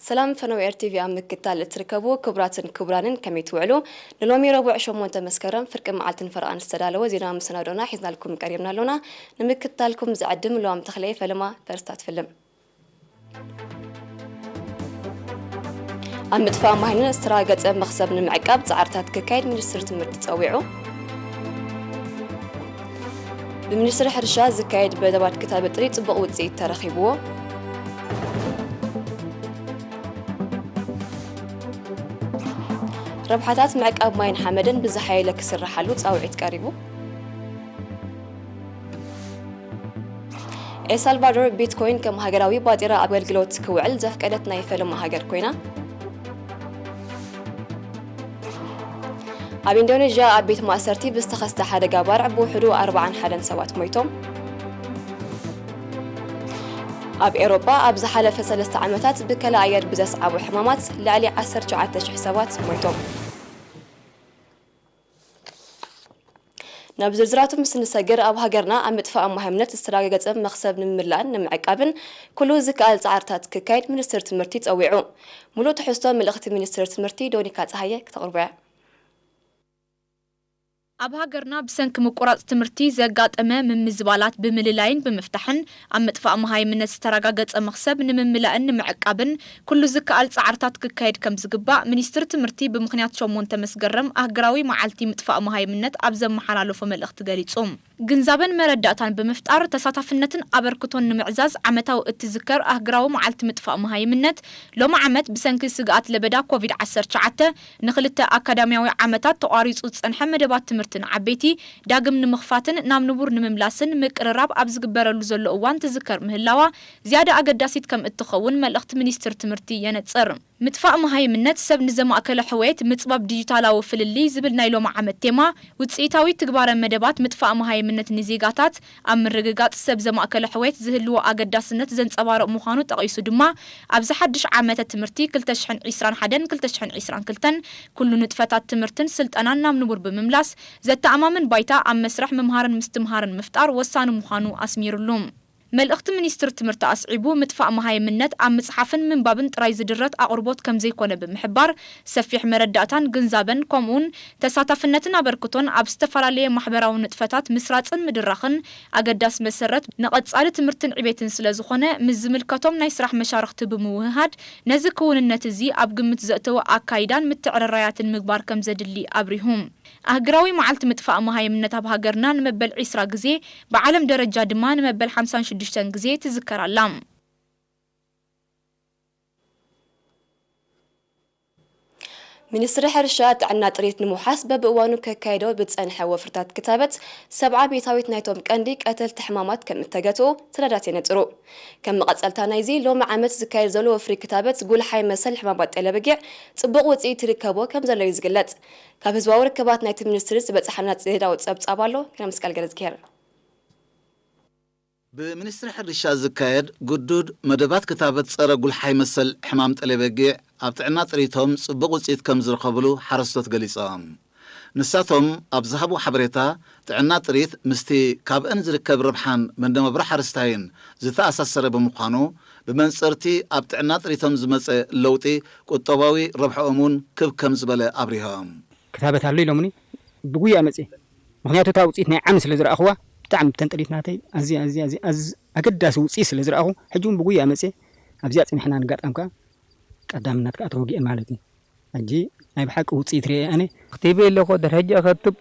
ሰላም ፈነወ ኤር ቲቪ ኣብ ምክትታል እትርከቡ ክቡራትን ክቡራንን ከመይ ትውዕሉ? ንሎሚ ረቡዕ ሸሞንተ መስከረም ፍርቂ መዓልትን ፈረቓን ዝተዳለወ ዜና መሰናዶና ሒዝናልኩም ቀሪብና ኣሎና። ንምክትታልኩም ዝዕድም ለዋም ተኽለየ ፈለማ ተርስታት ፍልም። ኣብ ምጥፋእ ማይ ዝተረጋገጸ መኽሰብ ንምዕቃብ ጻዕርታት ክካየድ ሚኒስትሪ ትምህርቲ ጸዊዑ። ብሚኒስትሪ ሕርሻ ዝካየድ መደባት ክታበት ጥሪት ጽቡቕ ውጽኢት ተረኺብዎ። ረብሓታት ምዕቃብ ማይን ሓመድን ብዝሓየለ ክስርሓሉ ጻውዒት ቀሪቡ። ኤልሳልቫዶር ቢትኮይን ከም ሃገራዊ ባጤራ ኣገልግሎት ክውዕል ዘፍቀደት ናይ ፈለማ ሃገር ኮይና። ኣብ ኢንዶኔዥያ ኣብ ቤት ማእሰርቲ ብዝተኸስተ ሓደጋ ባርዕ ብውሕዱ ኣርባዓን ሓደን ሰባት ሞይቶም። ኣብ ኤውሮጳ ኣብ ዝሓለፈ ሰለስተ ዓመታት ብከላ ኣየር ብዘስዓቡ ሕማማት ልዕሊ ዓሰርተ ትሽዓተ ሽሕ ሰባት ሞይቶም። ናብ ዝርዝራቱ ምስ ንሰግር፣ ኣብ ሃገርና ኣብ ምጥፋእ ማህምነት ዝተረጋገጸ መኽሰብ ንምምላእን ንምዕቃብን ኩሉ ዝከኣል ጻዕርታት ክካየድ ሚኒስትር ትምህርቲ ጸዊዑ። ሙሉእ ትሕዝቶ መልእኽቲ ሚኒስትር ትምህርቲ ዶኒካ ጸሃየ ክተቕርቦ እያ። ኣብ ሃገርና ብሰንኪ ምቁራጽ ትምህርቲ ዘጋጠመ ምምዝባላት ብምልላይን ብምፍታሕን ኣብ ምጥፋእ መሃይምነት ዝተረጋገጸ መኽሰብ ንምምላእን ንምዕቃብን ኩሉ ዝከኣል ጻዕርታት ክካየድ ከም ዝግባእ ሚኒስትሪ ትምህርቲ ብምኽንያት ሸሞንተ መስከረም ኣህግራዊ መዓልቲ ምጥፋእ መሃይምነት ኣብ ዘመሓላለፎ መልእኽቲ ገሊጹ። ግንዛበን መረዳእታን ብምፍጣር ተሳታፍነትን ኣበርክቶን ንምዕዛዝ ዓመታዊ እትዝከር ኣህግራዊ መዓልቲ ምጥፋእ መሃይምነት ሎሚ ዓመት ብሰንኪ ስግኣት ለበዳ ኮቪድ ዓሰርተ ትሽዓተ ንኽልተ ኣካዳሚያዊ ዓመታት ተቋሪጹ ዝጸንሐ መደባት ትምህርቲ ንዓበይቲ ዳግም ንምኽፋትን ናብ ንቡር ንምምላስን ምቅርራብ ኣብ ዝግበረሉ ዘሎ እዋን ትዝከር ምህላዋ ዝያዳ ኣገዳሲት ከም እትኸውን መልእኽቲ ሚኒስትር ትምህርቲ የነጽር። ምጥፋእ መሃይምነት ሰብ ንዘማእከለ ሕውየት ምጽባብ ዲጂታላዊ ፍልልይ ዝብል ናይ ሎሚ ዓመት ቴማ ውጽኢታዊ ትግባረ መደባት ምጥፋእ መሃይምነት ንዜጋታት ኣብ ምርግጋጽ ሰብ ዘማእከለ ሕውየት ዝህልዎ ኣገዳስነት ዘንጸባርቕ ምዃኑ ጠቒሱ ድማ ኣብዚ ሓድሽ ዓመተ ትምህርቲ ክልተ ሽሕን ዕስራን ሓደን ክልተ ሽሕን ዕስራን ክልተን ኩሉ ንጥፈታት ትምህርትን ስልጠናን ናብ ንቡር ብምምላስ ዘተኣማምን ባይታ ኣብ መስርሕ ምምሃርን ምስትምሃርን ምፍጣር ወሳኒ ምዃኑ ኣስሚርሉ። መልእኽቲ ሚኒስትር ትምህርቲ ኣስዒቡ፣ ምጥፋእ መሃይምነት ኣብ ምጽሓፍን ምንባብን ጥራይ ዝድረት ኣቕርቦት ከም ዘይኮነ ብምሕባር፣ ሰፊሕ መረዳእታን ግንዛበን ከምኡውን ተሳታፍነትን ኣበርክቶን ኣብ ዝተፈላለየ ማሕበራዊ ንጥፈታት ምስራጽን ምድራኽን ኣገዳሲ መሰረት ንቐጻሊ ትምህርትን ዕቤትን ስለ ዝኾነ፣ ምስ ዝምልከቶም ናይ ስራሕ መሻርኽቲ ብምውህሃድ፣ ነዚ ክውንነት እዚ ኣብ ግምት ዘእተወ ኣካይዳን ምትዕርራያትን ምግባር ከም ዘድሊ ኣብሪሁ። ኣህግራዊ መዓልቲ ምጥፋእ መሃይምነት ኣብ ሃገርና ንመበል ዕስራ ግዜ፣ ብዓለም ደረጃ ድማ ንመበል ሓምሳን ሽዱሽተን ግዜ ትዝከር ኣላ። ሚኒስትሪ ሕርሻ ጥዕና ጥሪት ንምውሓስ በብእዋኑ ከካየዶ ብዝጸንሐ ወፍርታት ክታበት ሰብዓ ሚእታዊት ናይቶም ቀንዲ ቀተልቲ ሕማማት ከም እተገትኡ ሰነዳት የነጽሩ። ከም መቐጸልታ ናይዚ ሎሚ ዓመት ዝካየድ ዘሎ ወፍሪ ክታበት ጉልሓይ መሰል ሕማማት ጤለ በጊዕ ጽቡቕ ውጽኢት ይርከቦ ከም ዘሎ እዩ ዝግለጽ። ካብ ህዝባዊ ርክባት ናይቲ ሚኒስትሪ ዝበጽሓና ዜናዊ ጸብጻብ ኣሎ። ገነመስቀል ገረዝግሄር። ብሚኒስትሪ ሕርሻ ዝካየድ ግዱድ መደባት ክታበት ጸረ ጉልሓይ መሰል ሕማም ጤለ በጊዕ ኣብ ጥዕና ጥሪቶም ጽቡቕ ውጽኢት ከም ዝረኸብሉ ሓረስቶት ገሊጾም። ንሳቶም ኣብ ዝሃብዎ ሓበሬታ፣ ጥዕና ጥሪት ምስቲ ካብአን ዝርከብ ረብሓን መነባብሮ ሓረስታይን ዝተኣሳሰረ ብምዃኑ፣ ብመንጽርቲ ኣብ ጥዕና ጥሪቶም ዝመጸ ለውጢ ቁጠባዊ ረብሓኦም እውን ክብ ከም ዝበለ ኣብሪሆም። ክታበት ኣሎ ኢሎምኒ ብጉያ መጽየ። ምኽንያቱ እታ ውጽኢት ናይ ዓሚ ስለ ዝረኣኽዋ ብጣዕሚ ብተን ጥሪት ናተይ ኣዝያ፣ ኣዝያ፣ ኣዝያ፣ ኣዝ-፣ ኣገዳሲ ውጽኢት ስለ ዝረኣኹ፣ ሕጂ እውን ብጉያ መጽየ ኣብዚኣ ጸኒሕና ንጋጣም ከኣ ቀዳምነት ከኣ ተወጊአ ማለት እዩ። ሕጂ ናይ ብሓቂ ውጽኢት ርእየ ኣነ። ክትብ ኢለ እኮ ድሕሪ ሕጂ እኸትብ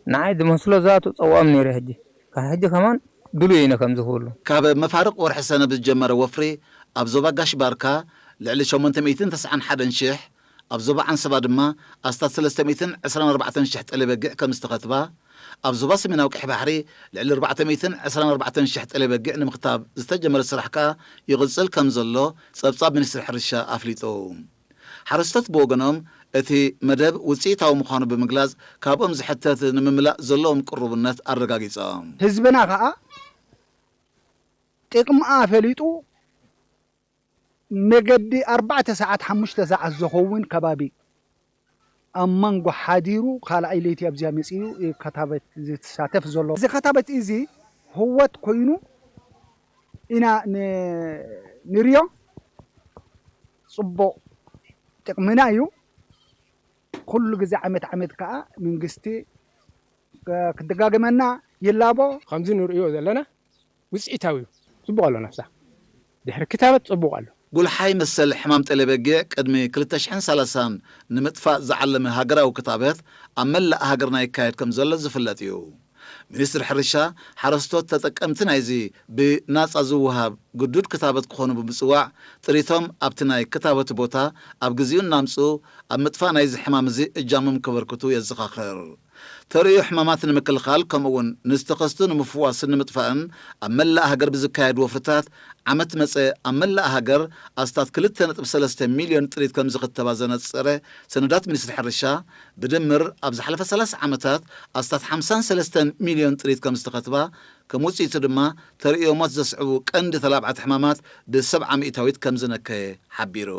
ንዓይ ዝመስሎ ዛቱ ጸዋኦም ነይረ። ሕጂ ካብ ሕጂ ከማን ድሉይ እየ ነከምዚ ኩሉ። ካብ መፋርቕ ወርሒ ሰነ ብዝጀመረ ወፍሪ ኣብ ዞባ ጋሽ ባርካ ልዕሊ ሸሞንተ ሚእትን ተስዓን ሓደን ሽሕ፣ ኣብ ዞባ ዓንሰባ ድማ ኣስታት ሰለስተ ሚእትን ዕስራን ኣርባዕተን ሽሕ ጤለ በጊዕ ከም ዝተኸትባ፣ ኣብ ዞባ ሰሜናዊ ቀይሕ ባሕሪ ልዕሊ ኣርባዕተ ሚእትን ዕስራን ኣርባዕተን ሽሕ ጤለ በጊዕ ንምኽታብ ዝተጀመረ ስራሕ ከኣ ይቕጽል ከም ዘሎ ጸብጻብ ሚኒስትሪ ሕርሻ ኣፍሊጡ። ሓረስቶት ብወገኖም፣ እቲ መደብ ውጽኢታዊ ምዃኑ ብምግላጽ፣ ካብኦም ዝሕተት ንምምላእ ዘለዎም ቅሩብነት ኣረጋጊጾም። ህዝብና ከኣ ጥቕምኣ ፈሊጡ፣ መገዲ ኣርባዕተ ሰዓት፣ ሓሙሽተ ሰዓት ዝኸውን ከባቢ ኣብ መንጎ ሓዲሩ፣ ካልኣይ ለይቲ ኣብዚኣ መጺኡ እዩ ከታበት ዝሳተፍ ዘሎ። እዚ ከታበት እዚ ህወት ኮይኑ ኢና ን-፣ ንሪኦ። ጽቡቕ ጥቕምና እዩ። ኩሉ ግዜ ዓመት ዓመት ከኣ መንግስቲ፣ እ፣ ክደጋገመና ይላቦ። ከምዚ ንርእዮ ዘለና ውጽኢታዊ እዩ። ጽቡቕ ኣሎ ነፍሳ። ድሕሪ ክታበት ጽቡቕ ኣሎ። ጉልሓይ መሰል ሕማም ጤለበጊዕ ቅድሚ ክልተ ሽሕን ሰላሳን ንምጥፋእ ዝዓለመ ሃገራዊ ክታበት ኣብ መላእ ሃገርና ይካየድ ከም ዘሎ ዝፍለጥ እዩ። ሚኒስትሪ ሕርሻ፣ ሓረስቶት ተጠቀምቲ ናይዚ ብናጻ ዝወሃብ ግዱድ ክታበት ክኾኑ ብምጽዋዕ፣ ጥሪቶም ኣብቲ ናይ ክታበት ቦታ ኣብ ግዜኡ እናምጽኡ ኣብ ምጥፋእ ናይዚ ሕማም እዚ እጃሞም ከበርክቱ የዘኻኽር። ተርእዮ ሕማማት ንምክልኻል፣ ከምኡ እውን ንዝተኸስቱ ንምፍዋስን ንምጥፋእን ኣብ መላእ ሃገር ብዝካየድ ወፍርታት፣ ዓመት መጸ ኣብ መላእ ሃገር ኣስታት ክልተ ነጥቢ ሰለስተ ሚልዮን ጥሪት ከም ዝኽተባ ዘነጸረ ሰነዳት ሚኒስትሪ ሕርሻ፣ ብድምር ኣብ ዝሓለፈ ሰላሳ ዓመታት ኣስታት ሓምሳን ሰለስተን ሚልዮን ጥሪት ከም ዝተኸትባ፣ ከም ውጽኢቱ ድማ ተርእዮ ሞት ዘስዕቡ ቀንዲ ተላብዓቲ ሕማማት ብሰብዓ ሚእታዊት ከም ዝነከየ ሓቢሩ።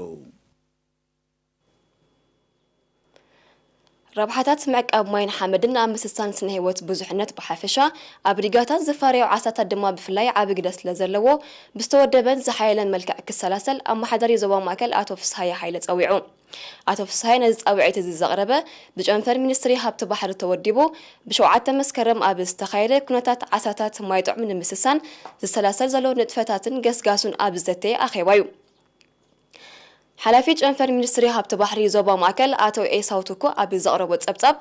ረብሓታት ምዕቃብ ማይን ሓመድን ኣብ ምስሳን ስነ ህይወት ብዙሕነት ብሓፈሻ፣ ኣብ ዲጋታት ዝፋረዩ ዓሳታት ድማ ብፍላይ ዓቢ ግደ ስለ ዘለዎ፣ ብዝተወደበን ዝሓየለን መልክዕ ክሰላሰል ኣመሓዳሪ ዞባ ማእከል ኣቶ ፍስሃየ ሃይለ ጸዊዑ። ኣቶ ፍስሃየ ነዚ ጻውዒት እዚ ዘቕረበ፣ ብጨንፈር ሚኒስትሪ ሃብቲ ባሕሪ ተወዲቡ፣ ብሸውዓተ መስከረም ኣብ ዝተኻየደ ኩነታት ዓሳታት ማይ ጥዑም ንምስሳን ዝሰላሰል ዘሎ ንጥፈታትን ገስጋሱን ኣብ ዝተተየ ኣኼባ እዩ። ሓላፊ ጨንፈር ሚኒስትሪ ሃብቲ ባሕሪ ዞባ ማእከል ኣቶ ኤሳው ትኩ ኣብ ዘቕረቦ ጸብጻብ፣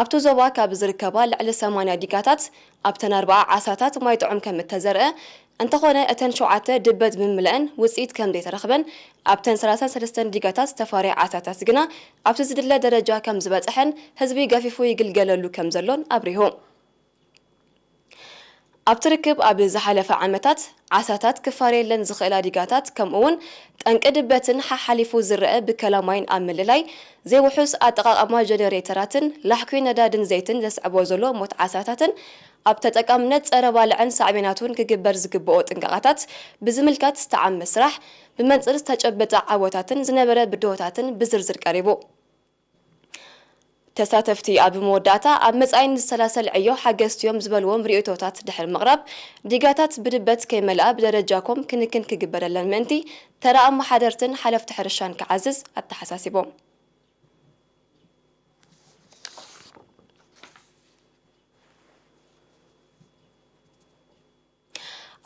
ኣብቲ ዞባ ካብ ዝርከባ ልዕሊ ሰማንያ ዲጋታት ኣብተን ኣርባዓ ዓሳታት ማይ ጥዑም ከም እተዘርአ፣ እንተኾነ እተን ሸውዓተ ድበት ብምምልአን ውጽኢት ከም ዘይተረኽበን፣ ኣብተን ሰላሳን ሰለስተን ዲጋታት ዝተፋረየ ዓሳታት ግና ኣብቲ ዝድለ ደረጃ ከም ዝበጽሐን ህዝቢ ገፊፉ ይግልገለሉ ከም ዘሎን ኣብሪሁ። ኣብቲ ርክብ ኣብ ዝሓለፈ ዓመታት ዓሳታት ክፋረየለን ዝኽእላ ዲጋታት ከምኡ እውን ጠንቂ ድበትን ሓሓሊፉ ዝረአ ብከላ ማይን ኣብ ምልላይ ዘይውሑስ ኣጠቓቕማ ጀነሬተራትን ላሕኲ ነዳድን ዘይትን ዘስዕቦ ዘሎ ሞት ዓሳታትን ኣብ ተጠቃምነት ጸረ ባልዕን ሳዕቤናቱን ክግበር ዝግብኦ ጥንቃቐታት ብዝምልከት ዝተዓመ ስራሕ ብመንጽር ዝተጨበጠ ዓወታትን ዝነበረ ብድሆታትን ብዝርዝር ቀሪቡ። ተሳተፍቲ ኣብ መወዳእታ ኣብ መጻኢ ንዝሰላሰል ዕዮ ሓገዝቲ እዮም ዝበልዎም ርእይቶታት ድሕሪ ምቕራብ፣ ዲጋታት ብድበት ከይመልኣ ብደረጃ ኮም ክንክን ክግበረለን ምእንቲ ተራ ኣመሓደርትን ሓለፍቲ ሕርሻን ክዓዝዝ ኣተሓሳሲቦም።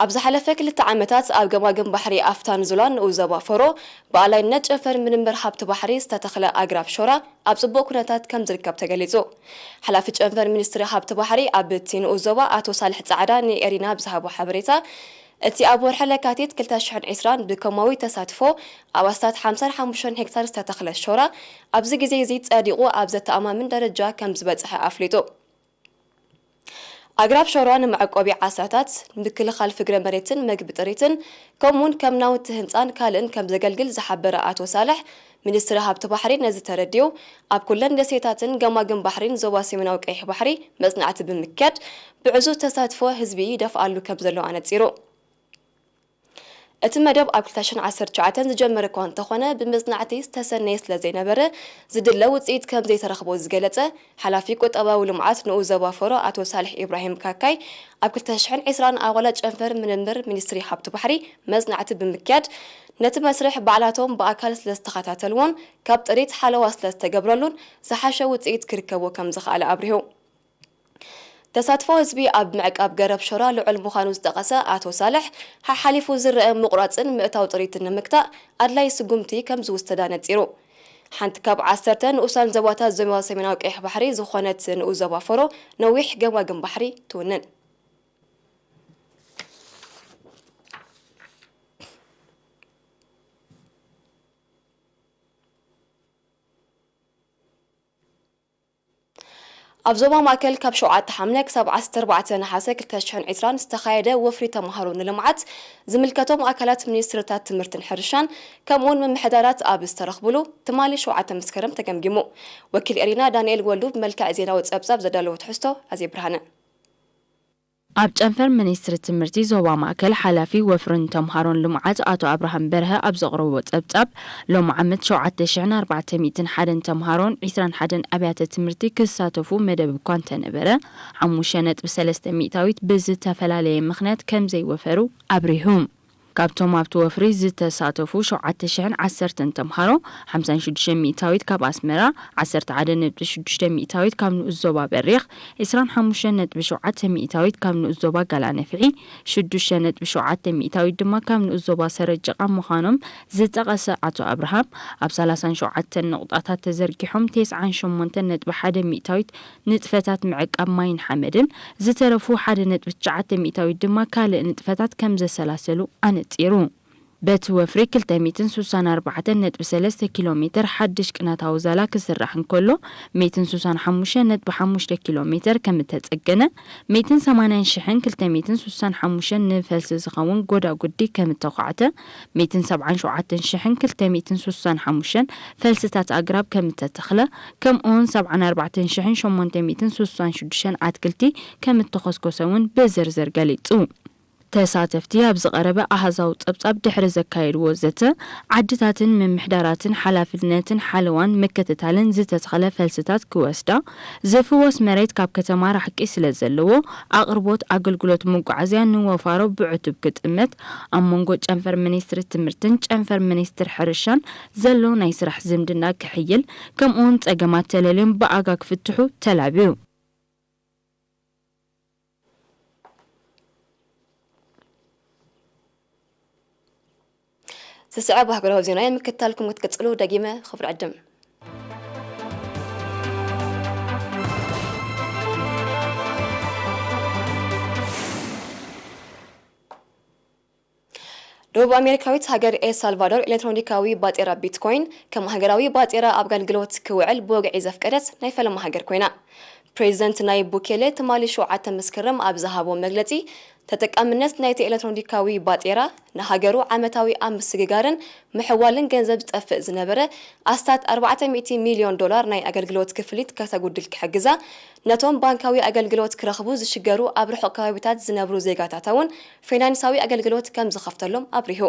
ኣብ ዝሓለፈ ክልተ ዓመታት ኣብ ገማግም ባሕሪ ኣፍታን ዙላን ንኡስ ዞባ ፎሮ ብኣላይነት ጨንፈር ምርምር ሃብቲ ባሕሪ ዝተተኽለ ኣግራብ ሾራ ኣብ ጽቡቕ ኩነታት ከም ዝርከብ ተገሊጹ። ሓላፊ ጨንፈር ሚኒስትሪ ሃብቲ ባሕሪ ኣብቲ ንኡስ ዞባ ኣቶ ሳልሕ ጻዕዳ ንኤሪና ብዝሃቦ ሓበሬታ፣ እቲ ኣብ ወርሒ ለካቲት ክልተ ሽሕን ዕስራን ብኮማዊ ተሳትፎ ኣብ ኣስታት ሓምሳን ሓሙሽተን ሄክታር ዝተተኽለ ሾራ ኣብዚ ግዜ እዚ ጸዲቑ ኣብ ዘተኣማምን ደረጃ ከም ዝበጽሐ ኣፍሊጡ። ኣግራብ ሾራ ንመዕቆቢ ዓሳታት፣ ምክልኻል ፍግረ መሬትን መግቢ ጥሪትን፣ ከምኡውን ከም ናውቲ ህንጻን ካልእን ከም ዘገልግል ዝሓበረ ኣቶ ሳልሕ፣ ሚኒስትሪ ሃብቲ ባሕሪ ነዚ ተረዲኡ፣ ኣብ ኩለን ደሴታትን ገማግም ባሕሪን ዞባ ሰሜናዊ ቀይሕ ባሕሪ መጽናዕቲ ብምክያድ፣ ብዕዙዝ ተሳትፎ ህዝቢ ይደፍኣሉ ከም ዘሎ ኣነጺሩ። እቲ መደብ ኣብ ክልተ ሽሕን ዓሰርተ ትሽዓተን ዝጀመረ እኳ እንተኾነ፣ ብመጽናዕቲ ዝተሰነየ ስለ ዘይነበረ፣ ዝድለ ውጽኢት ከም ዘይተረኽቦ ዝገለጸ ሓላፊ ቁጠባዊ ልምዓት ንኡስ ዞባ ፎሮ ኣቶ ሳልሕ ኢብራሂም ካካይ፣ ኣብ ክልተ ሽሕን ዕስራን ኣባላት ጨንፈር ምርምር ሚኒስትሪ ሃብቲ ባሕሪ መጽናዕቲ ብምክያድ፣ ነቲ መስርሕ ባዕላቶም ብኣካል ስለ ዝተኸታተልዎን ካብ ጥሪት ሓለዋ ስለ ዝተገብረሉን ዝሓሸ ውጽኢት ክርከቦ ከም ዝኸኣለ ኣብሪሁ። ተሳትፎ ህዝቢ ኣብ ምዕቃብ ገረብ ሾራ ልዑል ምዃኑ ዝጠቐሰ ኣቶ ሳልሕ፣ ሓሓሊፉ ዝረአ ምቑራጽን ምእታው ጥሪትን ንምግታእ ኣድላዪ ስጉምቲ ከም ዝውሰድ ኣነጺሩ። ሓንቲ ካብ ዓሰርተ ንኡሳን ዞባታት ዞባ ሰሜናዊ ቀይሕ ባሕሪ ዝኾነት ንኡስ ዞባ ፎሮ ነዊሕ ገማግም ባሕሪ ትውንን። ኣብ ዞባ ማእከል ካብ ሸውዓተ ሓምለ ክሳብ ዓሰርተ ኣርባዕተ ነሓሰ ክልተ ሽሕን ዕስራን ዝተኻየደ ወፍሪ ተምሃሮ ንልምዓት ዝምልከቶም ኣካላት ሚኒስትርታት ትምህርትን ሕርሻን ከምኡውን ምምሕዳራት ኣብ ዝተረኽብሉ ትማሊ ሸውዓተ መስከረም ተገምጊሙ። ወኪል ኤሪና ዳንኤል ወልዱ ብመልክዕ ዜናዊ ጸብጻብ ዘዳለዎ ትሕዝቶ ኣዜ ብርሃነ። ኣብ ጨንፈር ሚኒስትሪ ትምህርቲ ዞባ ማእከል ሓላፊ ወፍርን ተምሃሮን ልምዓት ኣቶ ኣብርሃም በርሀ ኣብ ዘቕረቦ ጸብጻብ፣ ሎም ዓመት ሸውዓተ ሽሕን ኣርባዕተ ሚእትን ሓደን ተምሃሮን ዕስራን ሓደን ኣብያተ ትምህርቲ ክሳተፉ መደብ እኳ እንተነበረ፣ ሓሙሽተ ነጥቢ ሰለስተ ሚእታዊት ብዝተፈላለየ ምኽንያት ከም ዘይወፈሩ ኣብሪሁ። ካብቶም ኣብቲ ወፍሪ ዝተሳተፉ ሸውዓተ ሽሕን ዓሰርተን ተምሃሮ፣ ሓምሳን ሽዱሽተ ሚእታዊት ካብ ኣስመራ፣ ዓሰርተ ሓደ ነጥቢ ሽዱሽተ ሚእታዊት ካብ ንኡስ ዞባ በሪኽ፣ ዕስራን ሓሙሽተን ነጥቢ ሸውዓተ ሚእታዊት ካብ ንኡስ ዞባ ጋላነፍሒ፣ ሽዱሽተ ነጥቢ ሸውዓተ ሚእታዊት ድማ ካብ ንኡስ ዞባ ሰረጀቓ ምዃኖም ዝጠቐሰ ኣቶ ኣብርሃም፣ ኣብ ሰላሳን ሸውዓተን ነቑጣታት ተዘርጊሖም፣ ተስዓን ሸሞንተን ነጥቢ ሓደ ሚእታዊት ንጥፈታት ምዕቃብ ማይን ሓመድን፣ ዝተረፉ ሓደ ነጥቢ ትሽዓተ ሚእታዊት ድማ ካልእ ንጥፈታት ከም ዘሰላሰሉ ኣነጺሩ። በቲ ወፍሪ ክልተ ሚእትን ስሳን ኣርባዕተን ነጥቢ ሰለስተ ኪሎ ሜተር ሓድሽ ቅናታዊ ዛላ ክስራሕ እንከሎ፣ ሚእትን ስሳን ሓሙሽተ ነጥቢ ሓሙሽተ ኪሎ ሜተር ከም እተጸገነ፣ ሚእትን ሰማንያን ሽሕን ክልተ ሚእትን ስሳን ሓሙሽተን ንፈልሲ ዝኸውን ጎዳጉዲ ከም እተዃዕተ፣ ሚእትን ሰብዓን ሸውዓተን ሽሕን ክልተ ሚእትን ስሳን ሓሙሽተን ፈልስታት ኣግራብ ከም እተተኽለ፣ ከምኡውን ሰብዓን ኣርባዕተን ሽሕን ሸሞንተ ሚእትን ስሳን ሽዱሽተን ኣትክልቲ ከም እተኾስኮሰ እውን ብዝርዝር ገሊጹ። ተሳተፍቲ ኣብ ዝቐረበ ኣሃዛዊ ጸብጻብ ድሕሪ ዘካየድዎ ዘተ፣ ዓድታትን ምምሕዳራትን ሓላፍነትን ሓለዋን ምክትታልን ዝተተኽለ ፈልስታት ክወስዳ፣ ዝፍወስ መሬት ካብ ከተማ ራሕቂ ስለ ዘለዎ፣ ኣቕርቦት ኣገልግሎት መጓዓዝያ ንወፋሮ ብዕቱብ ክጥመት፣ ኣብ መንጎ ጨንፈር ሚኒስትሪ ትምህርትን ጨንፈር ሚኒስትሪ ሕርሻን ዘሎ ናይ ስራሕ ዝምድና ክሕይል፣ ከምኡውን ጸገማት ተለልዮም ብኣጋ ክፍትሑ ተላብዩ። ዝስዕብ ሃገራዊ ዜና ምክትታልኩም ክትቅጽሉ ደጊመ ክብሪ ዕድም። ደቡብ ኣሜሪካዊት ሃገር ኤል ሳልቫዶር ኤሌክትሮኒካዊ ባጤራ ቢትኮይን ከም ሃገራዊ ባጤራ ኣብ ኣገልግሎት ክውዕል ብወግዒ ዘፍቀደት ናይ ፈለማ ሃገር ኮይና። ፕሬዚደንት ናይብ ቡኬለ ትማሊ ሸውዓተ መስከረም ኣብ ዝሃቦ መግለጺ፣ ተጠቃምነት ናይቲ ኤሌክትሮኒካዊ ባጤራ ንሃገሩ ዓመታዊ ኣብ ምስግጋርን ምሕዋልን ገንዘብ ዝጠፍእ ዝነበረ ኣስታት ኣርባዕተ ሚእቲ ሚልዮን ዶላር ናይ ኣገልግሎት ክፍሊት ከተጉድል ክሕግዛ፣ ነቶም ባንካዊ ኣገልግሎት ክረኽቡ ዝሽገሩ ኣብ ርሑቕ ከባቢታት ዝነብሩ ዜጋታታ እውን ፋይናንሳዊ ኣገልግሎት ከም ዝኸፍተሎም ኣብሪሁ።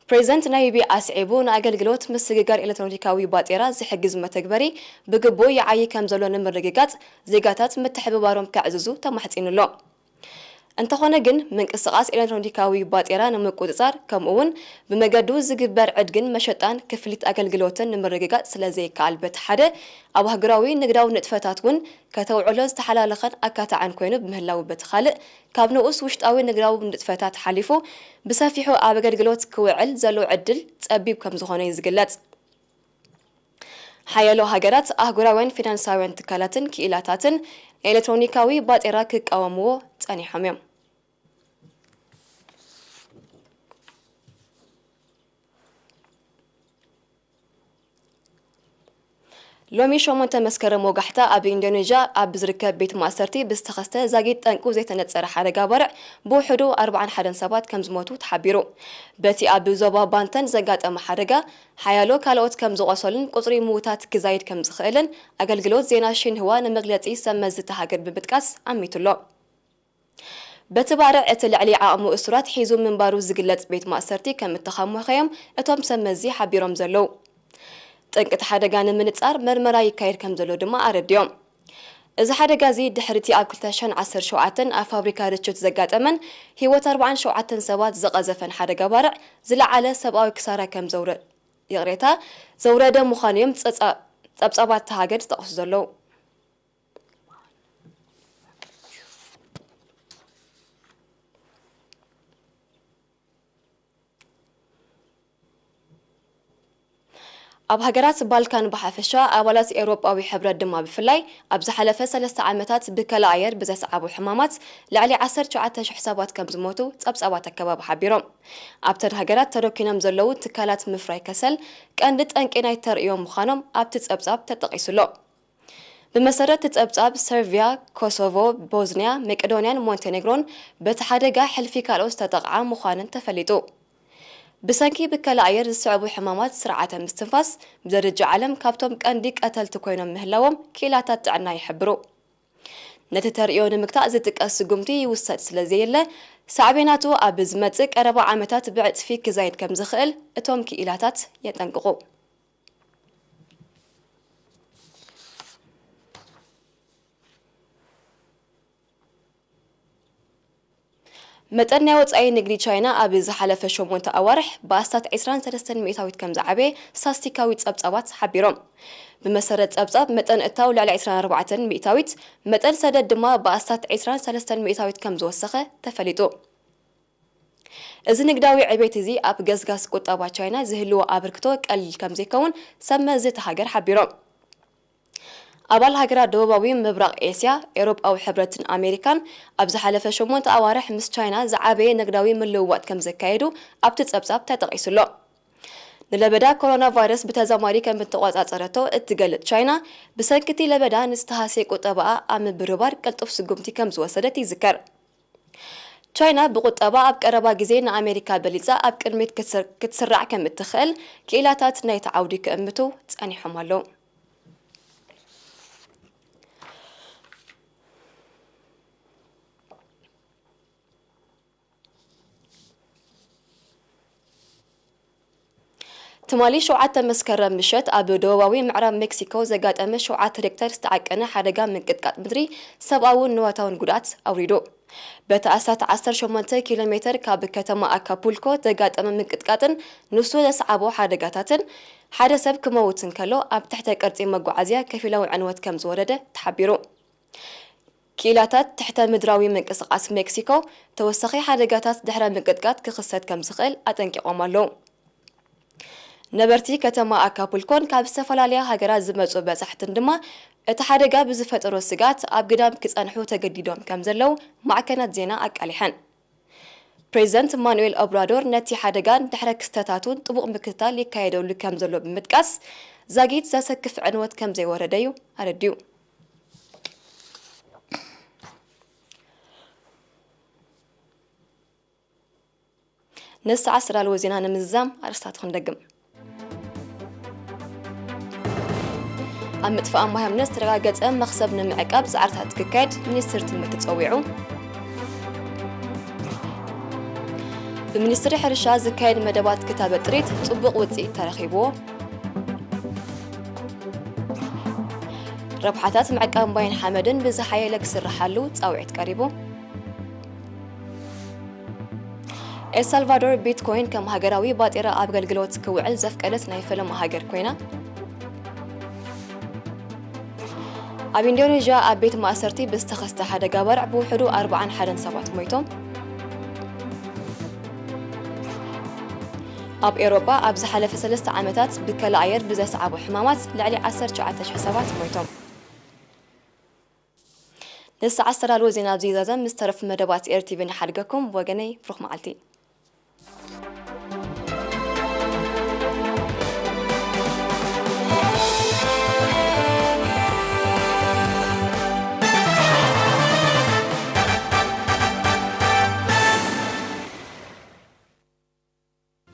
ፕሬዚደንት ናይቢ ኣስዒቡ፣ ንኣገልግሎት ምስግጋር ኤሌክትሮኒካዊ ባጤራ ዝሕግዝ መተግበሪ ብግቡእ ይዓዪ ከም ዘሎ ንምርግጋጽ ዜጋታት ምትሕብባሮም ከዕዝዙ ተማሕጺኑ ኣሎ። እንተኾነ ግን፣ ምንቅስቓስ ኤሌክትሮኒካዊ ባጤራ ንምቁጽጻር፣ ከምኡ'ውን ብመገዱ ዝግበር ዕድግን መሸጣን ክፍሊት ኣገልግሎትን ንምርግጋጽ ስለ ዘይከኣል፣ በቲ ሓደ ኣብ ኣህጉራዊ ንግዳዊ ንጥፈታት እውን ከተውዕሎ ዝተሓላለኸን ኣካታዕን ኮይኑ ብምህላዉ፣ በቲ ካልእ ካብ ንኡስ ውሽጣዊ ንግዳዊ ንጥፈታት ሓሊፉ ብሰፊሑ ኣብ ኣገልግሎት ክውዕል ዘሎ ዕድል ጸቢብ ከም ዝኾነ እዩ ዝግለጽ። ሓያሎ ሃገራት፣ ኣህጉራውያን ፊናንሳውያን ትካላትን ክኢላታትን ንኤሌክትሮኒካዊ ባጤራ ክቃወምዎ ጸኒሖም እዮም። ሎሚ ሸሞንተ መስከረም ወጋሕታ ኣብ ኢንዶኔዥያ ኣብ ዝርከብ ቤት ማእሰርቲ ብዝተኸስተ ዛጊት ጠንቁ ዘይተነጸረ ሓደጋ ባርዕ ብውሕዱ ኣርባዓን ሓደን ሰባት ከም ዝሞቱ ተሓቢሩ። በቲ ኣብ ዞባ ባንተን ዘጋጠመ ሓደጋ ሓያሎ ካልኦት ከም ዝቖሰሉን ቁጽሪ ምዉታት ክዛይድ ከም ዝኽእልን ኣገልግሎት ዜና ሺንህዋ ንመግለጺ ሰብ መዚ እታ ሃገር ብምጥቃስ ኣሚቱ'ሎ። በቲ ባርዕ እቲ ልዕሊ ዓቕሙ እሱራት ሒዙ ምንባሩ ዝግለጽ ቤት ማእሰርቲ ከም እተኻሞኸዮም እቶም ሰብ መዚ ሓቢሮም ዘለዉ። ጠንቂ እቲ ሓደጋ ንምንጻር መርመራ ይካየድ ከም ዘሎ ድማ ኣረዲኦም። እዚ ሓደጋ እዚ ድሕሪ እቲ ኣብ ክልተ ሽሕን ዓሰርተ ሸውዓተን ኣብ ፋብሪካ ርችት ዘጋጠመን ህይወት ኣርባዓን ሸውዓተን ሰባት ዝቐዘፈን ሓደጋ ባርዕ ዝለዓለ ሰብኣዊ ክሳራ ከም ዘውረ-፣ ይቕሬታ፣ ዘውረደ ምዃኑ እዮም ጸጻ-፣ ጸብጻባት እታ ሃገር ዝጠቕሱ ዘለዉ። ኣብ ሃገራት ባልካን ብሓፈሻ፣ ኣባላት ኤውሮጳዊ ሕብረት ድማ ብፍላይ፣ ኣብ ዝሓለፈ ሰለስተ ዓመታት ብከላ ኣየር ብዘስዓቡ ሕማማት ልዕሊ ዓሰርተ ትሽዓተ ሽሕ ሰባት ከም ዝሞቱ ጸብጻባት ኣከባቢ ሓቢሮም። ኣብተን ሃገራት ተረኪኖም ዘለዉ ትካላት ምፍራይ ከሰል ቀንዲ ጠንቂ ናይ ተርእዮ ምዃኖም ኣብቲ ጸብጻብ ተጠቒሱ'ሎ። ብመሰረት እቲ ጸብጻብ፣ ሰርቪያ፣ ኮሶቮ፣ ቦዝንያ፣ መቄዶንያን ሞንቴኔግሮን በቲ ሓደጋ ሕልፊ ካልኦት ዝተጠቕዓ ምዃነን ተፈሊጡ። ብሰንኪ ብከላ ኣየር ዝስዕቡ ሕማማት ስርዓተ ምስትንፋስ፣ ብደረጃ ዓለም ካብቶም ቀንዲ ቀተልቲ ኮይኖም ምህላዎም ክኢላታት ጥዕና ይሕብሩ። ነቲ ተርእዮ ንምግታእ ዝጥቀስ ስጉምቲ ይውሰድ ስለ ዘየለ፣ ሳዕቤናቱ ኣብ ዝመጽእ ቀረባ ዓመታት ብዕጽፊ ክዛይድ ከም ዝኽእል እቶም ክኢላታት የጠንቅቑ። መጠን ናይ ወጻኢ ንግዲ ቻይና ኣብ ዝሓለፈ ሸሞንተ ኣዋርሕ ብኣስታት ዕስራን ሰለስተን ሚእታዊት ከም ዝዓበየ ስታስቲካዊ ጸብጻባት ሓቢሮም። ብመሰረት ጸብጻብ፣ መጠን እታው ልዕሊ ዕስራን ኣርባዕተን ሚእታዊት፣ መጠን ሰደድ ድማ ብኣስታት ዕስራን ሰለስተን ሚእታዊት ከም ዝወሰኸ ተፈሊጡ። እዚ ንግዳዊ ዕቤት እዚ ኣብ ገስጋስ ቁጠባ ቻይና ዝህልዎ ኣበርክቶ ቀሊል ከም ዘይከውን ሰብ መዚ እታ ሃገር ሓቢሮም። ኣባል ሃገራት ደቡባዊ ምብራቕ ኤስያ፣ ኤውሮጳዊ ሕብረትን ኣሜሪካን ኣብ ዝሓለፈ ሸሞንተ ኣዋርሕ ምስ ቻይና ዝዓበየ ንግዳዊ ምልውዋጥ ከም ዘካየዱ ኣብቲ ጸብጻብ ተጠቒሱ ኣሎ። ንለበዳ ኮሮና ቫይረስ ብተዛማዲ ከም እተቖጻጸረቶ እትገልጽ ቻይና፣ ብሰንኪ እቲ ለበዳ ንዝተሃስየ ቁጠባኣ ኣብ ምብርባር ቅልጡፍ ስጉምቲ ከም ዝወሰደት ይዝከር። ቻይና ብቁጠባ ኣብ ቀረባ ግዜ ንኣሜሪካ በሊጻ ኣብ ቅድሚት ክትስር-፣ ክትስራዕ ከም እትኽእል ክኢላታት ናይቲ ዓውዲ ክእምቱ ጸኒሖም ኣለዉ። ትማሊ ሸውዓተ መስከረም ምሸት ኣብ ደቡባዊ ምዕራብ ሜክሲኮ ዘጋጠመ ሸውዓተ ሬክተር ዝተዓቀነ ሓደጋ ምንቅጥቃጥ ምድሪ ሰብኣውን ንዋታውን ጉድኣት ኣውሪዱ። በቲ ኣስታት ዓሰርተ ሸሞንተ ኪሎ ሜተር ካብ ከተማ ኣካፑልኮ ዘጋጠመ ምንቅጥቃጥን ንሱ ዘስዓቦ ሓደጋታትን፣ ሓደ ሰብ ክመውት እንከሎ፣ ኣብ ትሕተ ቅርጺ መጓዓዝያ ከፊላዊ ዕንወት ከም ዝወረደ ተሓቢሩ። ክኢላታት ትሕተ ምድራዊ ምንቅስቓስ ሜክሲኮ፣ ተወሳኺ ሓደጋታት ድሕረ ምንቅጥቃጥ ክኽሰት ከም ዝኽእል ኣጠንቂቖም ኣለዉ። ነበርቲ ከተማ ኣካፑልኮን ካብ ዝተፈላለያ ሃገራት ዝመጹ በጻሕትን ድማ፣ እቲ ሓደጋ ብዝፈጠሮ ስግኣት ኣብ ግዳም ክጸንሑ ተገዲዶም ከም ዘለዉ ማዕከናት ዜና ኣቃሊሐን። ፕሬዚደንት ማኑኤል ኦብራዶር ነቲ ሓደጋን ድሕረ ክስተታቱን ጥቡቕ ምክትታል ይካየደሉ ከም ዘሎ ብምጥቃስ፣ ዛጊት ዘሰክፍ ዕንወት ከም ዘይወረደ'ዩ ኣረዲኡ። ንሰዓት ዝተዳለወ ዜና ንምዝዛም ኣርእስታት ክንደግም። ኣብ ምጥፋእ ማይ ሃምነት ዝተረጋገጸ መኽሰብ ንምዕቃብ ጻዕርታት ክካየድ ሚኒስትሪ ትምህርቲ ጸዊዑ። ብሚኒስትሪ ሕርሻ ዝካየድ መደባት ክታበት ጥሪት ጽቡቕ ውጽኢት ተረኺብዎ። ረብሓታት ምዕቃብ ማይን ሓመድን ብዝሓየለ ክስርሓሉ ጻውዒት ቀሪቡ። ኤልሳልቫዶር ቢትኮይን ከም ሃገራዊ ባጤራ ኣብ ኣገልግሎት ክውዕል ዘፍቀደት ናይ ፈለማ ሃገር ኮይና። ኣብ ኢንዶኔዥያ ኣብ ቤት ማእሰርቲ ብዝተኸስተ ሓደጋ ባርዕ ብውሕዱ ኣርባዓን ሓደን ሰባት ሞይቶም። ኣብ ኤውሮጳ ኣብ ዝሓለፈ ሰለስተ ዓመታት ብከላ ኣየር ብዘስዓቦ ሕማማት ልዕሊ ዓሰርተ ትሽዓተ ሽሕ ሰባት ሞይቶም። ንሰዓት ዝተዳለወ ዜና ኣብዚ ይዛዘም። ምስ ተረፉ መደባት ኤር ቲቪ ንሓድገኩም። ብወገነይ ብሩኽ መዓልቲ።